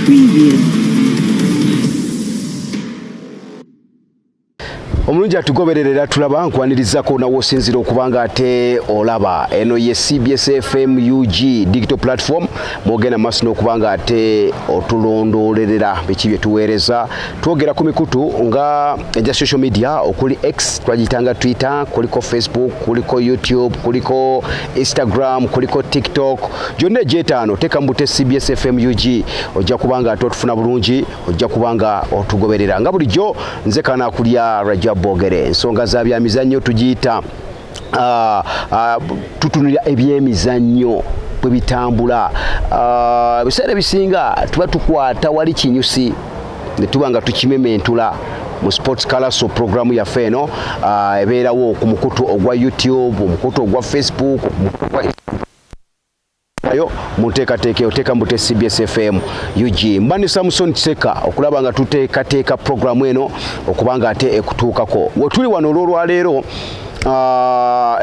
Preview. Omulungi atugobererera tulaba, nkwanirizzako nawe osinzira okuba nga ate olaba. Eno ye CBS FM UG digital platform, mwogenda maaso n'okuba nga ate otulondoolerera biki bye tuweereza. Twogera ku mikutu nga egya social media okuli X, twagiyitanga Twitter, kuliko Facebook, kuliko YouTube, kuliko Instagram, kuliko TikTok, gyonna egyetaano teeka mu bute CBS FM UG, ojja kuba nga ate otufuna bulungi, ojja kuba nga otugoberera nga bulijjo. Nze Kanakulya Rajab Bogere. Ensonga za byamizannyo tugiyita tutunulira ebyemizannyo bwe bitambula. Ebiseera ebisinga tuba tukwata wali kinyusi ne tuba nga tukimementula mu Sports Kalaso. Programu yaffe eno ebeerawo ku mukutu ogwa YouTube, omukutu ogwa Facebook, omukutu ogwa yo mu nteekateeka oteeka mu bute CBS FM UG. Mba ne Samson Kiseka okulaba nga tuteekateeka programu eno okuba nga ate ekutuukako. We tuli wano olw'olwaleero,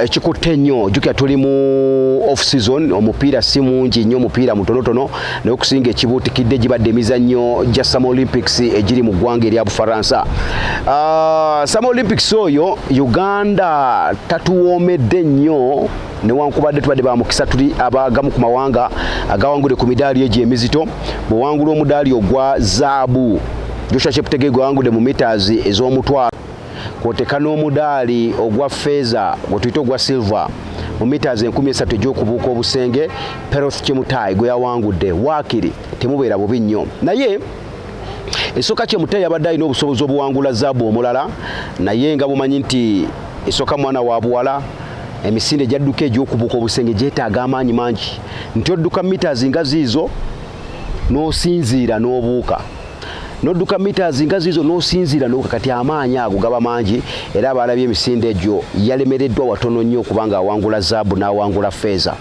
ekikutte ennyo, jjukira tuli mu off season, omupiira si mungi nnyo, omupiira mutonotono, naye okusinga ekibuutikidde gibadde emizannyo gya Summer Olympics egiri mu ggwanga erya Bufaransa. Summer Olympics oyo Uganda tatuwoomedde nnyo, newankubadde tubadde bamukisa, tuli abagamu ku mawanga agawangudde ku midaali egyo emizito. Bwewangula omudaali ogwa zaabu, Joshua Cheptegei gwewangudde mu meters ez'omutwalo, kwoteka n'omudaali ogwa feeza gwe tuyita ogwa silver mu meters 3000 egy'okubuuka obusenge, Peruth Chemutai gwe yawangudde, waakiri temubeera bubi nnyo. Naye esooka Chemutai yabadde alina obusobozi obuwangula zaabu omulala, naye nga bumanyi nti esooka mwana wa buwala, emisinde gyadduka egy'okubuuka obusenge gyetaaga amaanyi mangi, nti odduka meters nga ziizo n'osinziira n'obuuka, n'odduka meters nga ziizo n'osinziira n'obuuka. Kati amaanyi ago gaba mangi, era abaalabye emisinde egyo yalemereddwa watono nnyo okubanga awangula zaabu n'awangula feeza,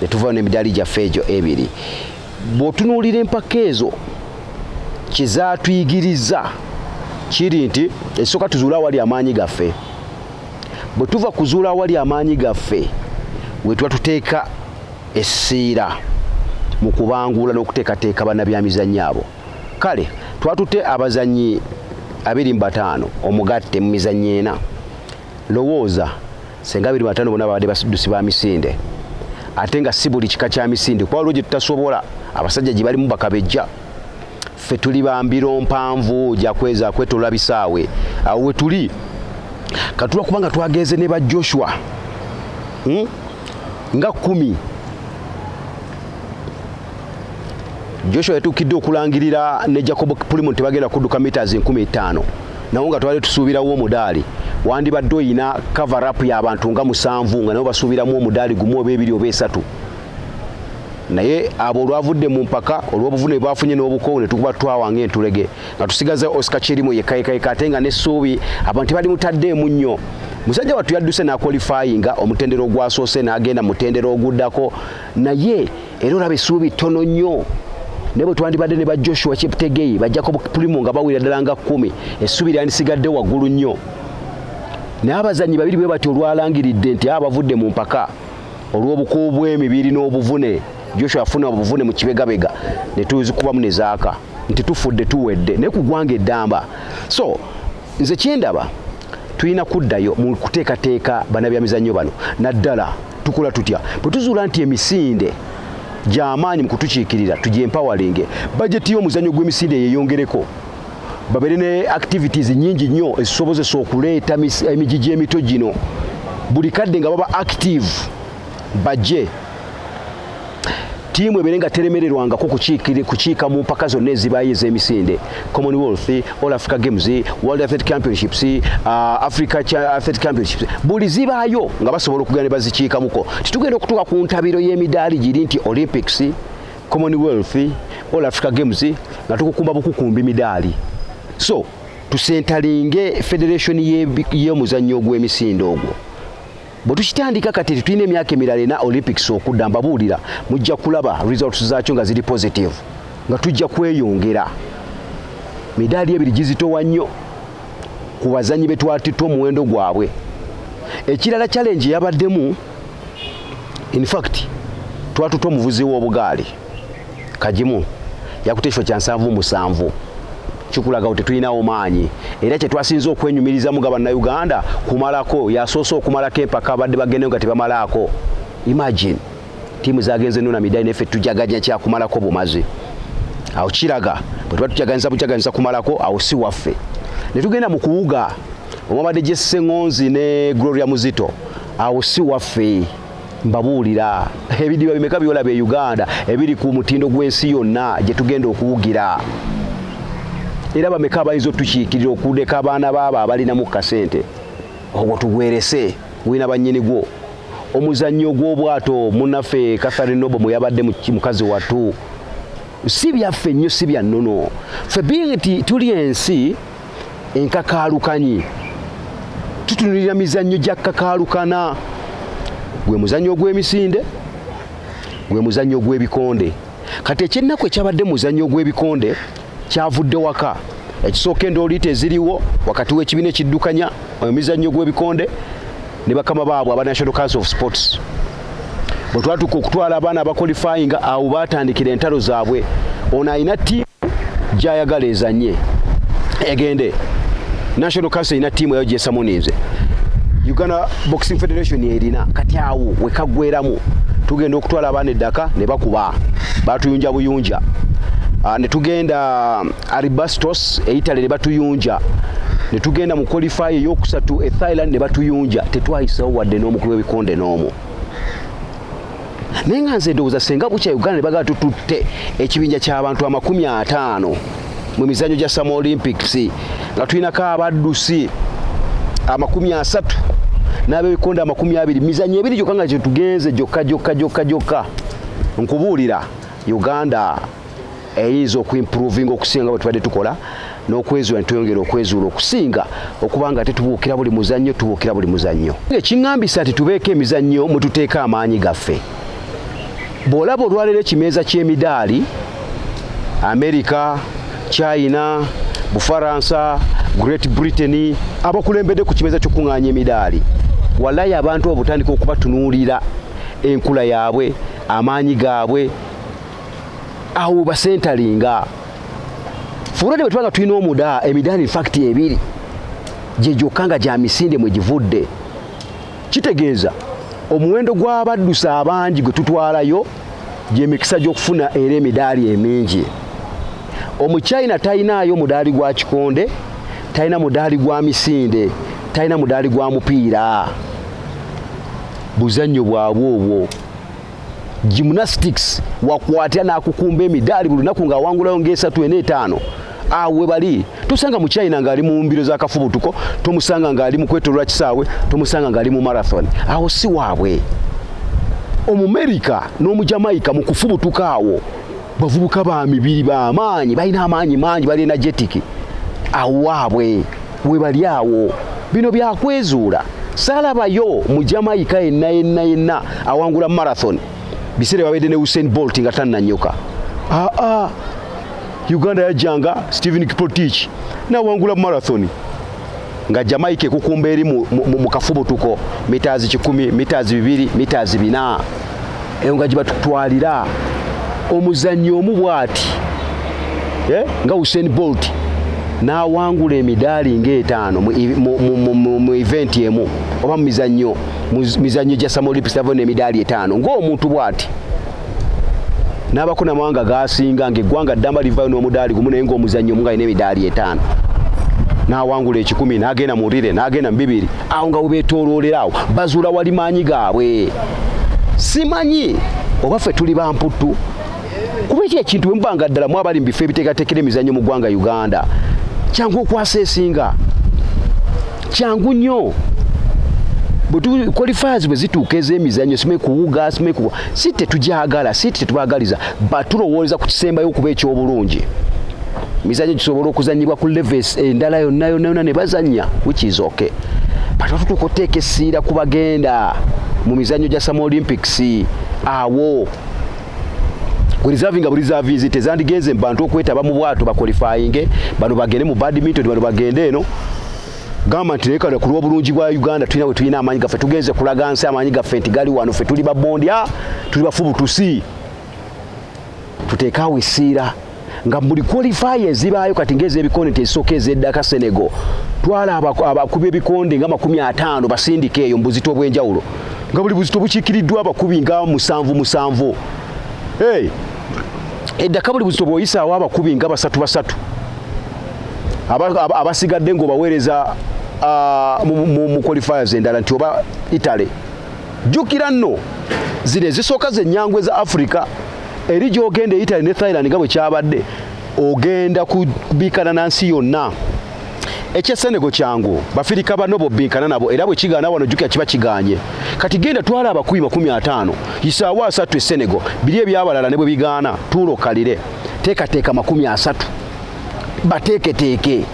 ne tuvayo n'emidaali gyaffe egyo ebiri. Bw'otunuulira empaka ezo, kizaatuyigiriza kiri nti esooka tuzuule awali amaanyi gaffe. Bwe tuva kuzuula awali amaanyi gaffe, we tuba tuteeka essiira mu kubangula n'okuteekateeka bannabyamizannyo abo. Kale twatutte abazannyi 25 omugatte mu mizannyo ena. Lowooza senga 25 bonna babadde baddusi ba misinde, ate nga si buli kika kya misinde, kuba waliwo gye tutasobola. Abasajja gye balimu bakabejja, ffe tuli ba mbiro mpanvu gyakweza kwetolola bisaawe. Awo we tuli katulwa kubanga twagenze ne ba Joshua, Nga 10. Joshua yatuukidde okulangirira ne Jacob Kiplimo tebagenda kudduka meters 5000, nawo nga twali tusuubirawo omudaali. Wandibadde oyina cover up y'abantu nga musanvu nga nabo basuubiramu omudaali gumu oba ebiri oba esatu, naye abo olwavudde mu mpaka olw'obuvune bwafunye n'obukoowu, ne tukuba twawanga entulege nga tusigaza Oscar Chelimo yekayekayeka, ate nga n'essuubi abantu tebalimutaddeemu nnyo. Musajja wattu yadduse n'aqualifyinga omutendera ogwasoose n'agenda mutendera oguddako, naye era olaba essuubi ttono nnyo. Naye bwe twandibadde ne ba Joshua Cheptegei, ba Jacob Kiplimo nga bawera ddala nga 10, essuubi lyandisigadde waggulu nnyo. Naye abazannyi babiri bwe batyo olwalangiridde nti abavudde mu mpaka olw'obukugu bw'emibiri n'obuvune, Joshua afuna obuvune mu kibegabega, ne tuzikubamu ne zaaka nti tufudde tuwedde, naye ku ggwanga eddamba. So nze kyendaba, tulina kuddayo mu kuteekateeka bannabyamizannyo bano. Naddala tukola tutya bwe tuzuula nti emisinde gy'amaanyi mu kutukiikirira? Tugyempoweringe, bajeti y'omuzannyo gw'emisinde yeyongereko, babeere ne activities nyingi nnyo ezisobozesa okuleeta emigigi emito gino buli kadde nga baba active, bajje ttiimu ebeere nga teremererwangako kukiika mu mpaka zonna ezibaayo ez'emisinde: Commonwealth, All Africa Games, World Athletic Championships, Africa Athletic Championships, buli zibaayo nga basobola okugenda ne bazikiikamuko. Titugenda okutuuka ku ntabiro y'emidaali giri nti Olympics, Commonwealth, All Africa Games, nga tukukumba bukukumbi midaali. So tusentalinge federation y'omuzannyo ogw'emisinde ogwo. Bwe tukitandika kati, tetulina emyaka emirala ena Olympics okudda, mbabuulira mujja kulaba results zaakyo nga ziri positive, nga tujja kweyongera. Midaali ebiri gizitowa nnyo ku bazannyi be twatitta omuwendo gwabwe. Ekirala, challenge yabaddemu, in fact twatuta omuvuzi w'obugaali Kagimu, Yakutte ekifo kya 77. Kikulaga nti tetulinawo maanyi. Era kyetwasinze okwenyumirizamu nga Bannayuganda kumalako, yasoose okumalako empaka, abadde bagendeyo nga tebamalaako. Imagine, tiimu zagenze nona midaali, naffe tujaganya kyakumalako bumazi. Awo kiraga bwe tuba tujaganyiza bujaganyiza kumalako, awo si waffe. Ne tugenda mu kuwuga omwabadde Jesse Ŋŋonzi ne Gloria Muzito, awo si waffe. Mbabuulira, ebidiba bimeka byolaba e Uganda ebiri ku mutindo gw'ensi yonna gye tugenda okuwugira? Era bameka abayinza otukiikirira okuleka abaana baabo abalinamu kasente? Ogwo tugwerese, gulina bannyini gwo. Omuzannyo gw'obwato, munnaffe Catherine Nobo mwe yabadde, mukazi wattu, si byaffe nnyo, si bya nnono. Ffe being nti tuli ensi enkakaalukanyi, tutunulira mizannyo gya kakaalukana. Gwe muzannyo ogw'emisinde, gwe muzannyo ogw'ebikonde. Kati ekyennaku ekyabadde muzannyo ogw'ebikonde kyavudde waka. Ekisooka, endooliita eziriwo wakati w'ekibiina ekiddukanya emizannyo gw'ebikonde ne bakama baabwe aba National Council of Sports. Bwe twatuuka okutwala abaana abaqualifyinga, awo baatandikira entalo zaabwe. Ono alina ttiimu gy'ayagala ezanye egende, National Council erina ttiimu eyo gyesamuninze, Uganda Boxing Federation erina. Kati awo wekaggweramu, tugenda okutwala abaana eddaka ne bakuba, batuyunja buyunja. Ne tugenda Aribastos e Italy ne batuyunja, ne tugenda mu qualify eyokusatu e Thailand ne batuyunja. Tetwayisawo wadde n'omukulu w'ebikonde n'omu. Naye nga nze ndowooza senga bukya Uganda ne bagala tututte ekibinja ky'abantu 50 mu mizannyo gya Summer Olympics, nga tulinako abaddusi 30 n'abebikonde 20, mizannyo ebiri gyokka nga kyetugenze gyokka gyokka gyokka gyokka, nkubuulira, Uganda eyinza okuimprovinga okusinga bwe tubadde tukola n'okwezuula, netweyongera okwezuula okusinga okuba nga tetubuukira buli muzannyo, tubuukira buli muzannyo. Ekiŋŋambisa nti tubeeko emizannyo mwe tuteeka amaanyi gaffe. Bw'olaba olwaleero ekimeeza ky'emidaali, Amerika, China, Bufaransa, Great Britain abakulembedde ku kimeeza ky'okuŋŋaanya emidaali, walayi abantu abo butandika okubatunuulira enkula yaabwe, amaanyi gaabwe, awo basentalinga fulade. Bwe tuba nga tulina omuda emidaali infact ebiri gye gyokka nga gya misinde mwe givudde, kitegeeza omuwendo gw'abaddusa abangi gwe tutwalayo gyemikisa gy'okufuna era emidaali emingi. Omuchina talinaayo mudaali gwa kikonde, talina mudaali gwa misinde, talina mudaali gwa mupiira. Buzannyo bwabwe obwo. Gymnastics wakwatira n'akukumba emidaali buli lunaku ng'awangulayo ng'esatu, ena, etaano. Awo we bali. Tosanga mu China ng'ali mu mbiro z'akafubutuko, tomusanga ng'ali mu kwetolola kisaawe, tomusanga ng'ali mu marathon. Awo si waabwe. Omumerika n'Omujamaika mu kufubutuka awo bavubuka ba mibiri b'amaanyi, balina amaanyi mangi, bali energetic. Awo waabwe we bali awo. Bino byakwezuula. Saalabayo mu Jamaika yenna yenna yenna awangula marathon biseera babadde ne Usain Bolt nga tannannyuka. Aa, Uganda yajjanga Stephen Kiprotich nawangula marathon nga Jamaica ekukumba eri mu kafubutuko mitazi 100, mitazi 200, mitazi 400, eyo nga gibatutwalira omuzannyo omu bw'ati, eh? Nga Usain Bolt n'awangula emidaali ng'etaano mu event emu oba mu mizannyo gya Summer Olympics, navo n'emidaali etaano ng'omuntu bw'ati n'abako namawanga gasinga ng'eggwanga ddamba livayo n'omudaali gumu, naye ng'omuzannyo omu nga alina emidaali etaano, n'awangula 100, n'agenda mu relay, n'agenda mu bibiri. Awo nga webeetooloolera awo bazuula wali maanyi gaabwe. Simanyi oba ffe tuli bamputtu, kuba ekyo ekintu bwe muba nga ddala mwabali mu bifo ebiteekateekera emizannyo mu ggwanga Uganda, kyangu okwasa esinga, kyangu nnyo. Qualifiers bwe zituuka ez'emizannyo, simanyi kuwuga, simanyi kuwa, si tetujagala, si tetubagaliza, batulowooleza ku kisembayo okuba eky'obulungi. Mizannyo gisobola okuzannyibwa ku levels endala yonna yonna yonna ne bazannya, which is okay, but watutuuka oteeka essiira ku bagenda mu mizannyo gya Summer Olympics, awo kureservinga bureservinzi tezandigenze mu bantu okwetaba mu bwato, baqualifyinge bano bagende mu badminton, bano bagende eno. Gamba nti naye kale ku lw'obulungi bwa Uganda, tulina we tulina amaanyi gaffe, tugenze kulaga nsi amaanyi gaffe nti gali wano. Ffe tuli babondya, tuli bafubutusi, tuteekaawo essiira. Nga buli qualifier ezibaayo kati ng'ez'ebikonde nti ezisooka ez'eddaka Senegal, twala abakubi ebikonde nga 50 basindike eyo mu buzito obw'enjawulo, nga buli buzito bukiikiriddwa abakubi nga musanvu musanvu. Hey, eddaka buli buzito bw'oyisaawo abakubi nga basatu basatu, abasigadde ng'obaweereza mu qualifiers endala nti oba Italy. Jjukira nno zino ezisooka z'ennyangu eza Africa, eri gy'ogenda e Italy ne Thailand nga bwe kyabadde, ogenda kubiikana na nsi yonna. Ekya Senegal kyangu, Bafirika bano bobbinkana nabo, era bwe kigaana wano jjukira kiba kigaanye. Kati genda twala abakubi 50, yisaawo 30 e Senegal, biri ebyabalala ne bwe bigaana tuula okkalire, teekateeka 30 bateeketeeke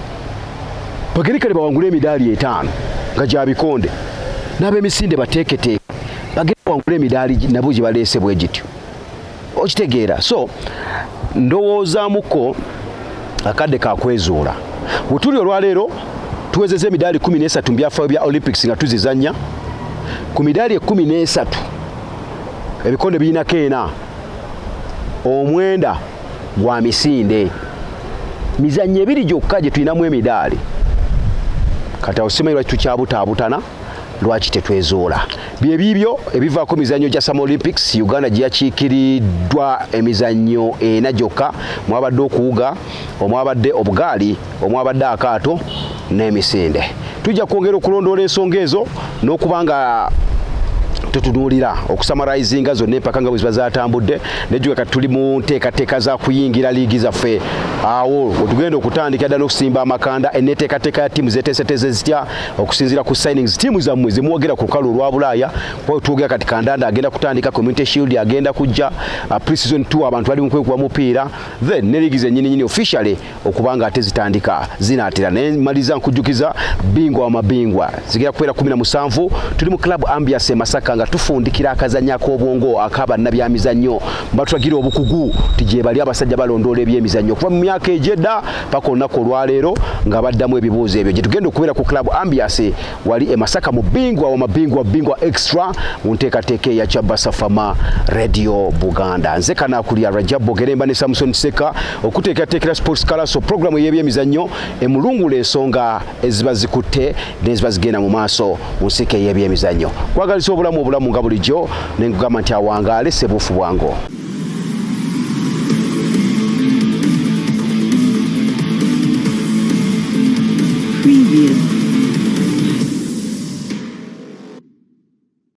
bagende kale bawangule emidaali 5 nga gya bikonde, n'ab'emisinde bateeketeeke bagende bawangule emidaali nabo gye baleese bwe gityo, okitegeera. So ndowoozaamuko akadde kakwezuula. Bwe tuli olwaleero tuwezezza emidaali 13 mu byafaayo bya Olympics nga tuzizannya. Ku midaali 13 ebikonde birinako 4, 9 gwa misinde. Mizannyo 2 gyokka gye tulinamu emidaali. Kati awo simanyi lwaki tukyabutaabutana, lwaki tetwezuula. Bye biibyo ebivaako mizannyo gya Summer Olympics Uganda gye yakiikiriddwa emizannyo 4 gyokka, mwabadde okuwuga, omwabadde obugaali, omwabadde akaato n'emisinde. Tujja kwongera okulondoola ensonga ezo n'okuba nga tutunuulira okusamarizinga zonna empaka nga bwe ziba zatambudde. Nejjuka kati tuli mu nteekateeka za kuyingira liigi zaffe, awo wetugenda okutandika ddala n'okusimba amakanda. Enneeteekateeka ya ttiimu zeteeseteeze zitya okusinziira ku signings ttiimu zammwe zemuwagira ku lukalu olwa Bulaaya? Kuba twogera kati kandanda agenda kutandika, Community Shield agenda kujja, pre-season 2 abantu bali mu kwekuba mupiira, then ne liigi zennyini nyini officially okuba nga ate zitandika zinaatera. Naye maliza nkujjukiza bingwa wa mabingwa zigenda kubeera 17, tuli mu Club Ambiance e Masaka nga tufundikira akazannyo ak'obwongo ak'abannabyamizannyo batulagira obukugu ti gye bali abasajja balondoola ebyemizannyo okuva mu myaka egy'edda paka olunaku olwaleero nga baddamu ebibuuzo ebyo. Gye tugenda okubeera ku Club Ambiance wali e Masaka mu bingwa wa mabingwa, bingwa extra, mu nteekateeka eya Kyabasa Fama Radio Buganda. Nze Kanaakulya Rajab Bogeremba ne Samson Seka okuteekateekera Sports Kalaso, programu ey'ebyemizannyo emulungula ensonga eziba zikutte n'eziba zigenda mu maaso mu nsiko ey'ebyemizannyo. Kwagalisa obulamu obulamu nga bulijjo, ne nkugamba nti awangaale sebuufu bwango. Preview.